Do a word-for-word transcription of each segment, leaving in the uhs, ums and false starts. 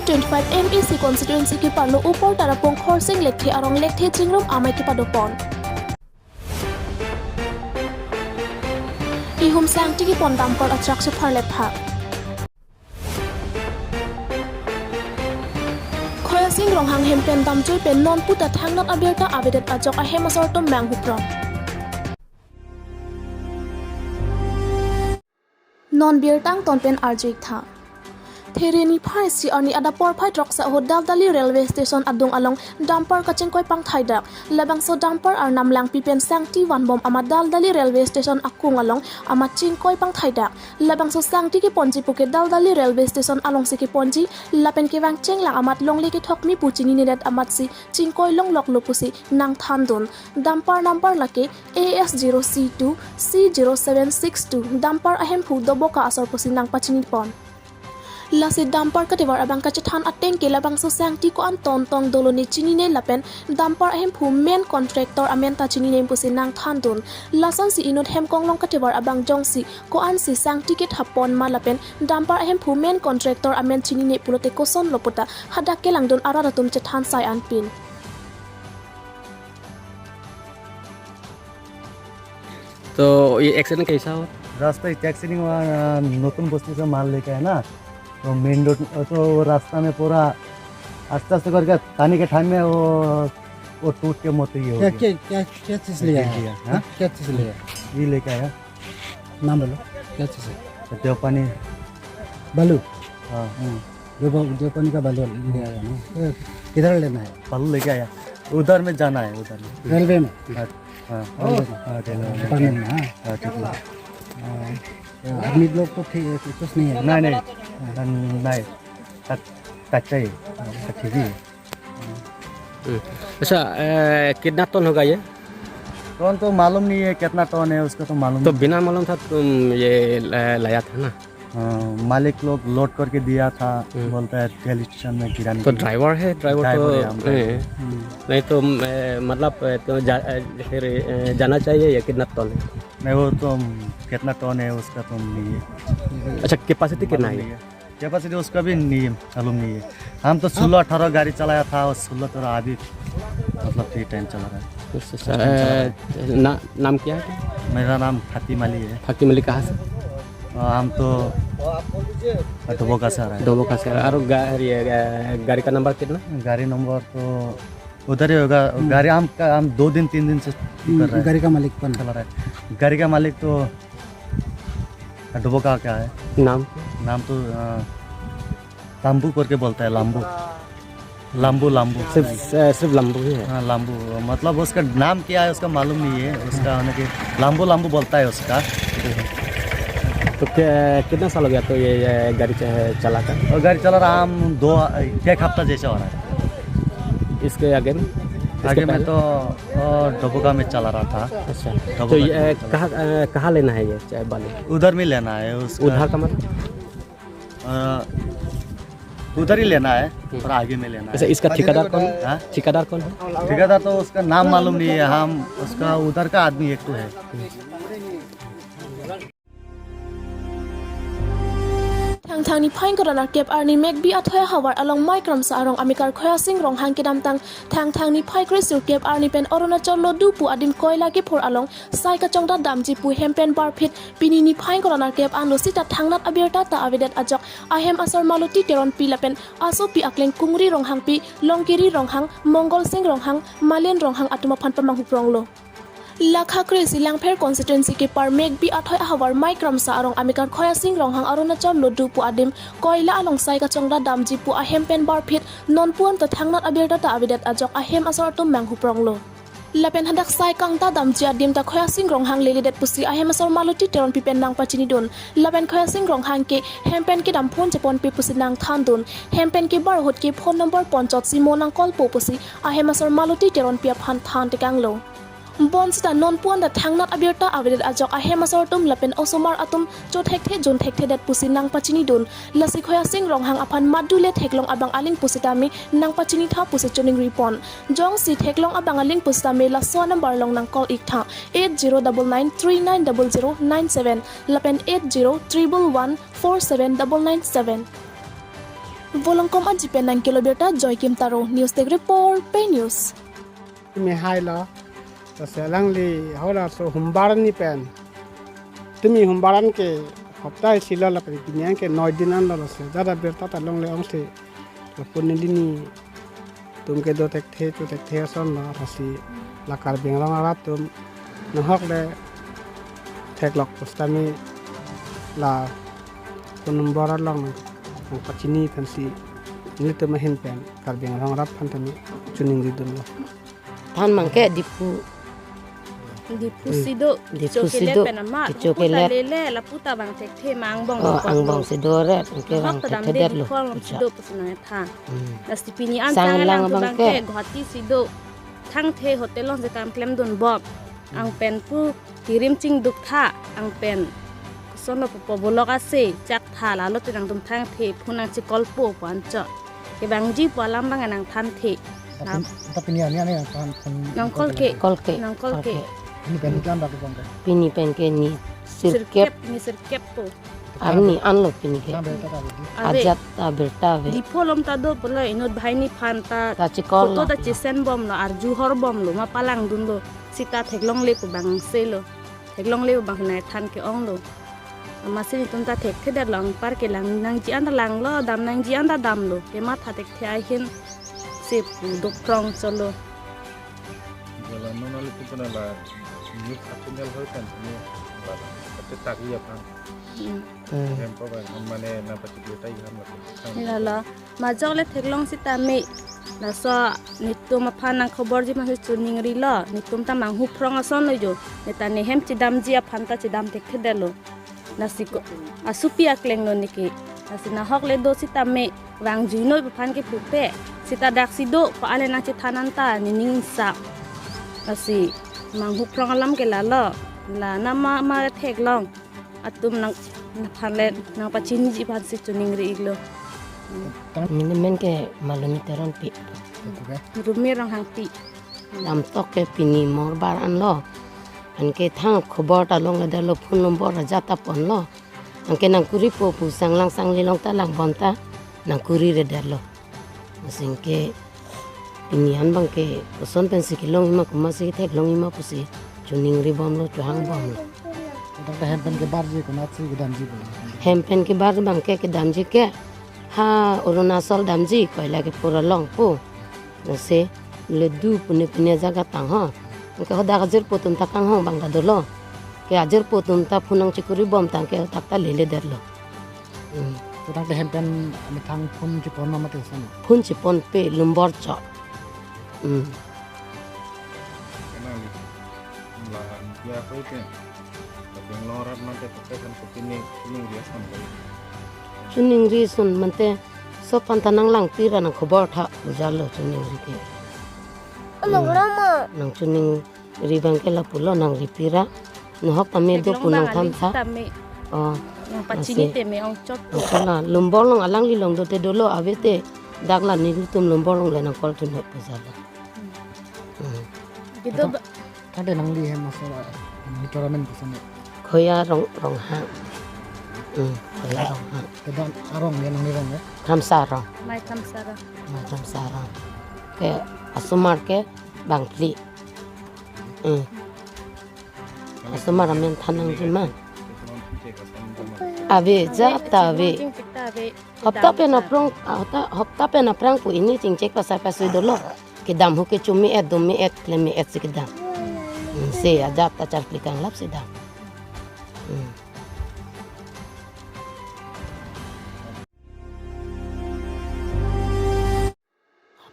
twenty-five M A C constituency keparlo Upper Tarapung Khorsing Lekthe arong Lekthe Chingrum amei kepadopon. Ihum sangti kepon dumper a-truck chepharlepha. Khoyasing Ronghang hem pen damjui pen nonpu ta thangnat abirta avedet ajok ahem asor atum manghuprong. Non birta angton pen arju-ik tha. There niphai isi arni adap porphai throksa ahut Daldali railway station adung along dumper kachingkoi pangthaidak. Labangso dumper arnam langpi pen sangti vanbom amat Daldali railway station akung along amat chingkoi pangthaidak. Labangso sangti keponji puke Daldali railway station alongsi keponji, lapen kevang chenglang amat longle kethokmi pu chininedet amatsi chingkoi longloklo pusi nangthandun. Dumper number lake A S zero C two C zero seven six two. Dumper ahemphu Doboka asor pusi nangpachinipon. Lasi dumper katevar abang kachethan ateng ke labangso sangti ko-an tontong dolo ne chinine lapen dumper ahemphu main contractor amen ta chinine pusi nangthandun. Lasonsi inut hem konglong katevar abang jongsi ko-ansi sangti kethapon ma lapen dumper ahemphu main contractor amen chinine pulote kosonlo puta hadak kelangdun arat atum chethan sai anpin. तो ये एक्सीडेंट कैसा हुआ? रास्ता, एक एक्सीडेंट हुआ, अ, नतुन बस्ती से माल लेके आया ना, तो मेन रोड, तो वो रास्ता में पूरा आस्ते आस्ते करके ताने के टाइम में वो, वो टूट के मोती ये हो क्या, गया। क्या, क्या, क्या चीज़ ये लिया गिर है? गया, हाँ? हाँ? क्या चीज़ लिया? ये लेके आया। नाम बोलो, क्या चीज़ है? देवपानी। बालू? हाँ। हाँ। देव-, देवपानी का बालू लिया है ना? तो किधर लेना है? बालू लेके आया। उधर में जाना है, उधर में। रेलवे में? हाँ, हाँ। रेलवे में। हाँ, रेलवे में। डिपार्टमेंट में, हाँ। हाँ, ठीक है। हाँ, तो आदमी लोग तो ठीक है, कुछ नहीं है? नहीं, नहीं। हाँ। नहीं, कच-, कच्चा ही। ठीक ही है। हम्म। अच्छा, ए, कितना टन होगा ये? टन तो मालूम नहीं है, कितना टन है, उसका तो मालूम तो नहीं। बिना मालूम था तुम ये ल-, लाया था ना? हाँ, मालिक लोग लोड करके दिया था, हम्म। बोलता है रेल स्टेशन में गिराने तो के लिए। ड्राइवर है, ड्राइवर ड्राइवर तो, है हम, ड्राइवर। ए, हम्म। नहीं तो, ए, मतलब, ए, तो जा-, ए, फिर, ए, जाना चाहिए या कितना टन है? नहीं, वो तो, हम, कितना टन है उसका तो नहीं है। अच्छा, कैपेसिटी कितना मालूम है? नहीं है। कैपेसिटी उसका भी नहीं है, मालूम नहीं है। हम तो हाँ। सोलह अठारह गाड़ी चलाया था और सोलह तो अभी, मतलब, फ्री टाइम चला रहा है। अच्छा, अच्छा, फर्स्ट टाइम चला रहा है। ए, ना-, नाम क्या है? मेरा नाम फातिम अली है। फातिम अली कहाँ से? अ, हम तो डोबोका से आ रहे हैं। डोबोका से आ रहे हैं। और गा-, ये, अ, गाड़ी का नंबर कितना? गाड़ी नंबर तो उधर ही होगा। हम्म। गाड़ी हम का, हम दो दिन, तीन दिन से हम्म, कर रहे हैं। गाड़ी का मालिक कौन है? चला रहा है। गाड़ी का मालिक तो डोबोका का है। नाम? नाम तो, अ, लाम्बू करके बोलता है, लाम्बू। लाम्बू, लाम्बू। सिर्फ, अ, सिर्फ लाम्बू ही है? हाँ, लाम्बू। मतलब उसका नाम क्या है, उसका मालूम नहीं है। उसका होने के लाम्बू, लाम्बू बोलता है उसका। तो क्या, कितना साल हो गया तो ये, ये गाड़ी च-, चला कर? और गाड़ी चला रहा हम दो, एक हफ्ता जैसा हो रहा है। इसके आगे में? इसके आगे में पहले? तो, अ, डोबोका में चला रहा था। अच्छा। डोबोका तो ये, में अ, चला कहाँ, अ, कहाँ लेना है ये च-, बालू? उधर में लेना है उसका। उधार का मतलब? अ, उधर ही लेना है, हम्म। थोड़ा आगे में लेना अच्छा, है। इसका ठेकेदार कौन है? हाँ? ठेकेदार कौन है? ठेकेदार तो उसका नाम मालूम नहीं है, हम उसका उधर का आदमी एक तो है। Thangthang niphai ingkoi ra nerkep arni Megbi athoi ahavar along Maikramsa arong amekar Khoyasing Ronghang kedamtang Thangthang niphai kre sirkep arni pen Arunachal Lodu pu adim koila kephur along sai kachongdat damji pu hem pen barphit pini niphai ingkoi ra nerkep anlo sita thangnat abirta ta avedet ajok ahem asor Maloti Teronpi lapen asopi akleng Kungri Ronghangpi, Longkiri Ronghang, Mongol Sing Ronghang, Malin Ronghang atum aphan pamanghupronglo. Lakha kre isi Langpher constituency kepar Megbi athoi ahavar Maikramsa arong amekar Khoyasing Ronghang Arunachal Lodu pu adim koila along sai kachongdat damji pu ahem pen barphit nonpu anta thangnat abirta ta avedet ajok ahem asor atum manghupronglo. Lapen hadak sai kangta damji adim ta Khoyasing Ronghang leledet pusi ahem asor Maloti Teronpi pen nangpachinidun. Lapen Khoyasing Ronghang ke hem pen kedam phone cheponpe pusi nangthandun. Hem pen kebar ahut ke phone number ponchotsi mo nang call po pusi ahem asor Maloti Teronpi aphan than tekanglo. Bonsita nonpu anta thangnat abirta avedet ajok ahem asor atum lapen osomar atum chothekthe jonthekthedet pusi nangpachinidun. Lasi Khoyasing Ronghang aphan madu le theklong abang aling pusitame nangpachinitha pusi choningripon. Jongsi theklong abang aling pusitame laso number along nang call-iktha, eight zero double nine three nine double zero nine seven lapen eight zero triple one four seven double nine seven. Volongkom aji pen nangkelo birta Joykim Taro, News Desk Report, Pei News. Tumi hailo, lasi alangli halaso humbar ni pen. Tumi humbar an ke hopta isi lo, lapen pini an ke noi din an lo, lasi jada birta ta longle ongsi. Lapu neli nitum kedo thekthe, cho thekthe ason lo, lasi la Karbi Anglong arat atum nahok le theklok pusitame la phone number along nang, nangpachini thansi nelitum ahin pen Karbi Anglong arat aphan tame choningri dunlo. Than abangke Diphu. Diphu Hmm. si do, Diphu Chokelet si do, pen amat, Chokelet. Lapu ta lele, lapu ta bang thekthe ma angbong Oh, si angbong lo. Si do re, anke Nahok bang ta dam thekthe det lo. Diphu along si Ucha. Do pusi nangthan. Hmm. Lasi pini an Sang sang lang alang tu abangke. Abangke Guwahati si do. Thangthe hotel alongsi kam klemdun bom. Ang pen pu kirim chingduk tha, ang pen. Koson lo pupo bolok ase, chak tha, lalo te nangtum thangthe, phone nangchecall po pu anchot. Kevangji pu alam abang nangthanthe. Tapi, tapi ni ani ani yang tahan pun Nang call ke. Call ke. Nang call ke. Ini pen ikan dak bang ke. Pini pen ke ni sirkep. Sirkep, ni sirkep po. Arni anlo pini ke. Sampai tak ada di. Ave. Ajat ta birta ave. Diphu along ta do pulo inut banghini aphan ta. Ta checall Photo lo. Ta chesen bomlo, arju hor bomlo, ma palangdunlo. Sita theklongle pu bang selo. Theklongle pu bang nangthan ke-onglo. Amatsi netum ta thekthedetlo, anpar ke lang nangji an ta langlo, dam nangji an ta damlo. Kematha thekthe ahin si pu dokprong chotlo. Jala non ali tu puna la news channel hoi kan ni la kate tak iya pang. Hmm. Hmm. Hem ko ba mane nangpachiklo tai ham la. Lalo, majok le theklong sitame. Laso netum aphan nangkhoborji aphansi choningrilo. Netum ta manghu phrong ason lo jo. Neta nehem chedamji aphan ta chedam thekthedetlo. Lasi ko, asopi akleng lo neke. Lasi nahok le do sitame vangjuinoi pu aphan ke pupe. Sita daksi do pa ale nangchethan anta nening sak. Lasi manghu phrong alam ke lalo. La nama ma theklong atum nang, nangphan le nangpachiniji aphansi choningri-iklo. Mini men ke Maloni Teronpi. Rumi Ronghangpi. Damtok ke pini morbar anlo. Anke thang khobor ta longledetlo, phone number ajat ta ponlo. Anke nangkuri po pu sanglang sangli along ta lang bom ta nangkuriredetlo. Lasi anke pini an abangke koson pensi kelongji ma, komatsi theklongji ma pusi choningri bomlo, chohang bomlo. Tangte hem pen kebarji konatsi kedamji bom. Hem pen kebar abangke kedamji ke ha Arunachal damji, koila kepur along pu. Lasi le do pune pune jaga tang ho. Anke hadak ajirpo atum ta kanghon abang ta dolo. Ke ajirpo atum ta phone nangchekuri bom tangke hadak ta leledetlo. Hmm. Tangte hem pen methang phone chepon ma mate ason. Phone cheponpe, number chot. Hmm. Kenali. La, ya, apa itu? Tapi ngelorat mate pakai kan kopi ni, ini dia sampai. Choningri ason mate, laso aphan ta nanglangpi ra nangkhobor tha pu jalo choningri ke. Along Hmm. rama. Nangchoningri abangke lapulo, nangripi ra. Nahok tame do Theklong pu bang nangthan aling tha. Sitame. Oh. Nangpachini Lasi. Tame ongchot. Lasi la, number along alangli along do te dolo, ave te dak la nelitum number along le nang call thunoi pu jalo. Hmm. Hmm. Gitu Atau ba- Tangte nangli hem aso, eh, methang amen koson ya? Khoya Rong, Ronghang. Hmm, Khoya Ronghang. Kedam arong ya, nangli rong ya? Kramsa Rong. Mai Kramsa Rong. Mai Kramsa Rong. Ke asomar ke bangphli. Hmm. Asomar amen than nangji ma. Ave, ajat ta ave. Jing kita ave. Hopta pen aphrang, hopta, hopta pen aphrang pu ini chingchek pasai pasui dolo. Kedam hu ke chumi et, dumi et, klemi et si kedam. Hmm, si ajat ta charpli kanglap si dam. Hmm.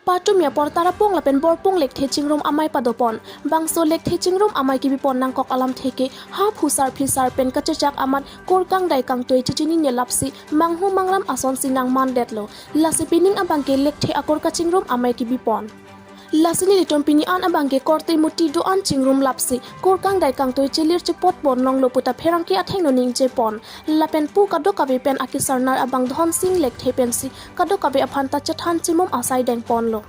Patumi apor Tarapung lapen Borpung lekthe chingrum amei padopon. Bangso lekthe chingrum amei kebipon nangkok alamthe ke ha phusar phisar pen kachechak amat kurkang dai kangtui chechinine lapsi manghu mangram asonsi nangmandetlo. Lasi pining abangke lekthe akur kachingrum amei kebipon. Lasi nelitum pini an abangke korte muti do-an chingrum lapsi kurkang dai kangtui chelir chepot pon longlo puta pherangke athengno ningjepon. Lapen pu kadokave pen akesarnar abang Dhonsing lekthe pensi kadokave aphan ta chethan chimum asai dengponlo.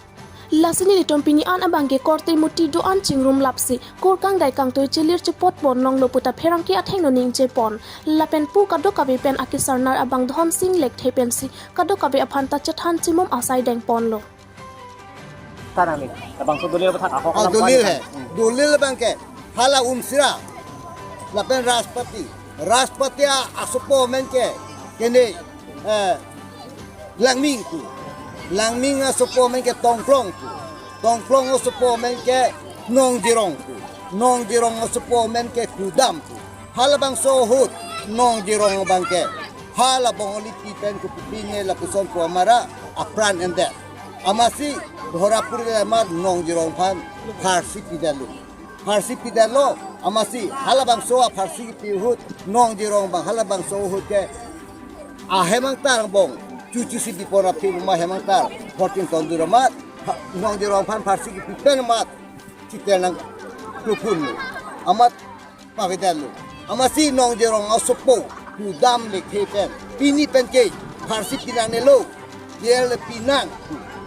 Lasi nelitum pini an abangke korte muti do-an chingrum lapsi, kurkang dai kangtui chelir chepot pon longlo puta pherangke athengno ningje pon. Lapen pu kadokave pen akesarnar abang Dhonsing Lekthe pensi kadokave aphanta chethan chimum asai deng ponlo. Tanang ni, labangso dolil aphuthak ahok Oh, alam dolil kwan hai. Hmm. Dolil abangke hala Umsira. Lapen Rashtrapati. Rashtrapati a-, asopo amen ke kene, eh, Langming pu. Langming asopo amen ke Tongklong pu. Tongklong asopo amen ke Nongjirong pu. Nongjirong asopo amen ke Kudam pu. Halabangso ahut Nongjirong abangke hala Bongolipi pen kopipine lapuson pu amara apran endet. Amatsi dhora puri amar Nongjirong aphan pharsi pidetlo. Pharsi pidetlo, amatsi halabangso apharsi kipi ahut Nongjirong abang halabangso ahut ke ahem angtar angbong chuchusi bipon aphi buma hem angtar fourteen tondur amat, ha, Nongjirong aphan pharsi kipi pen amat chiter nangkluphunlo. Amat pavedetlo. Amatsi Nongjirong asopo Kudam Lekthe pen pini pen ke pharsi pinangnelo. Yer le pinang.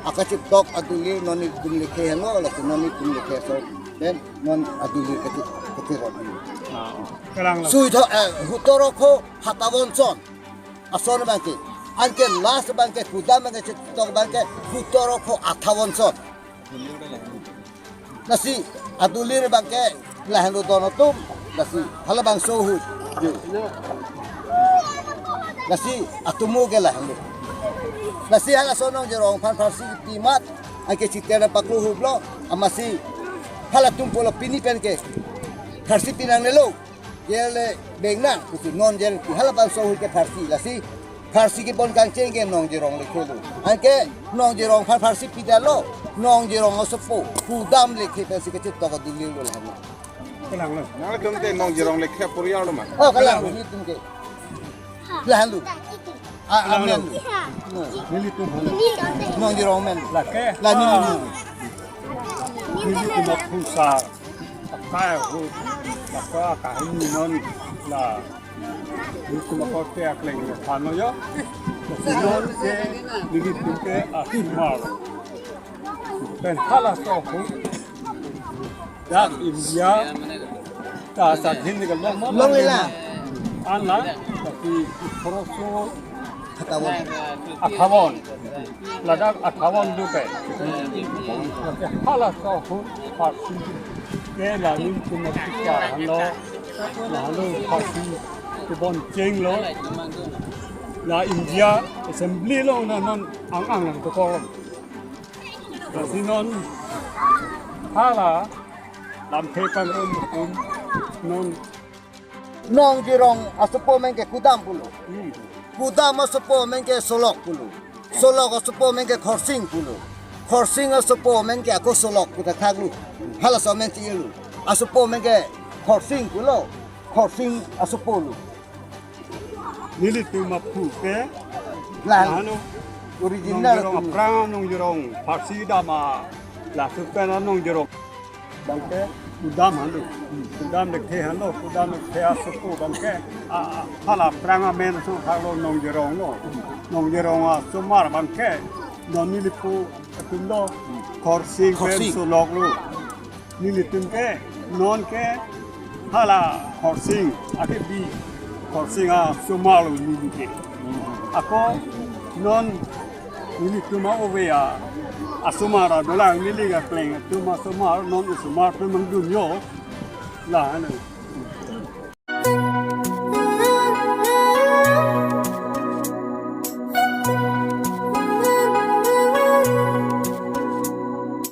Akachetok aduli non nelitum Lekthe henlo, lasi non nelitum Lekthe aso pen non aduli kache-, kacherot. Ah, kelang lo. Sui tho, eh, Hutorokho Hatawonson. Ason abangke. Anke last abangke Kudam abangke chetok abangke Hutorokho Athawonson. Lasi adulir abangke lahenlo don atum, lasi halabangso ahut. Lasi atomo ke lahenlo. Lasi halaso Nongjirong aphan pharsi kipi amat, anke chiter nangpakluhuplo, amatsi halatum pulo pini pen ke pharsi pinangnelo. Yer le bengnang, pusi non yer pi halabangso ahut ke pharsi lasi. Pharsi kebon kangcheng ke Nongjirong Lekthe lo. Anke Nongjirong aphan pharsi pidetlo. Nongjirong asopo Kudam Lekthe pensi kachetok adulilo lahenlo. Kelang lo. Nangtum te Nongjirong Lekthe aporial lo ma? Oh, kelang lo, nelitum ke. Lahenlo. Ah, amen. Nelitum henlo. Nongjirong amen. Lake. La nelitum. Nelitum aphusa. Akai ahut, maka kahini non la. Nelitum akorte akleng aphan lo yo. Lasi non ke nelitum ke asomar. Pen halaso ahut dak India ta sadhin ke long mo. Long ila. Anla, tapi khoroso Hatawon. Athawon. Ladak Athawon do ke. Halaso ahut pharsi ke la nelitum aphusa henlo. La henlo pharsi kebon chenglo. La India Assembly along na non ang ang nangtokor. Lasi non hala lamthe pangrum tum non Nongjirong asopo amen ke Kudam pulo. Hmm. Kudam asopo amen ke Solok pulo. Solok asopo amen ke Khorsing pulo. Khorsing asopo amen ke ako Solok puta thaklo. Halaso amen chilo. Asopo amen ke Khorsing pulo. Khorsing asopo lo. Nelitum aphu ke. Lahenlo. Original Nongjirong atum. Aphrang Nongjirong pharsi dam a laso pen Nongjirong. Abangke Kudam henlo. Kudam Lekthe henlo. Kudam Lekthe asopo abangke. A, a, hala aphrang amen so thaklo Nongjirong lo. Nongjirong asomar abangke. Non nelipo atum lo. Khorsing pen Khorsing. Solok lo. Nelitum ke non ke hala Khorsing ake bi Khorsing asomar lo neli ke. Ako non nelitum a-ove a asomar a dolang neli akleng atum asomar non osomar pen mangdun yo. Lahenlo.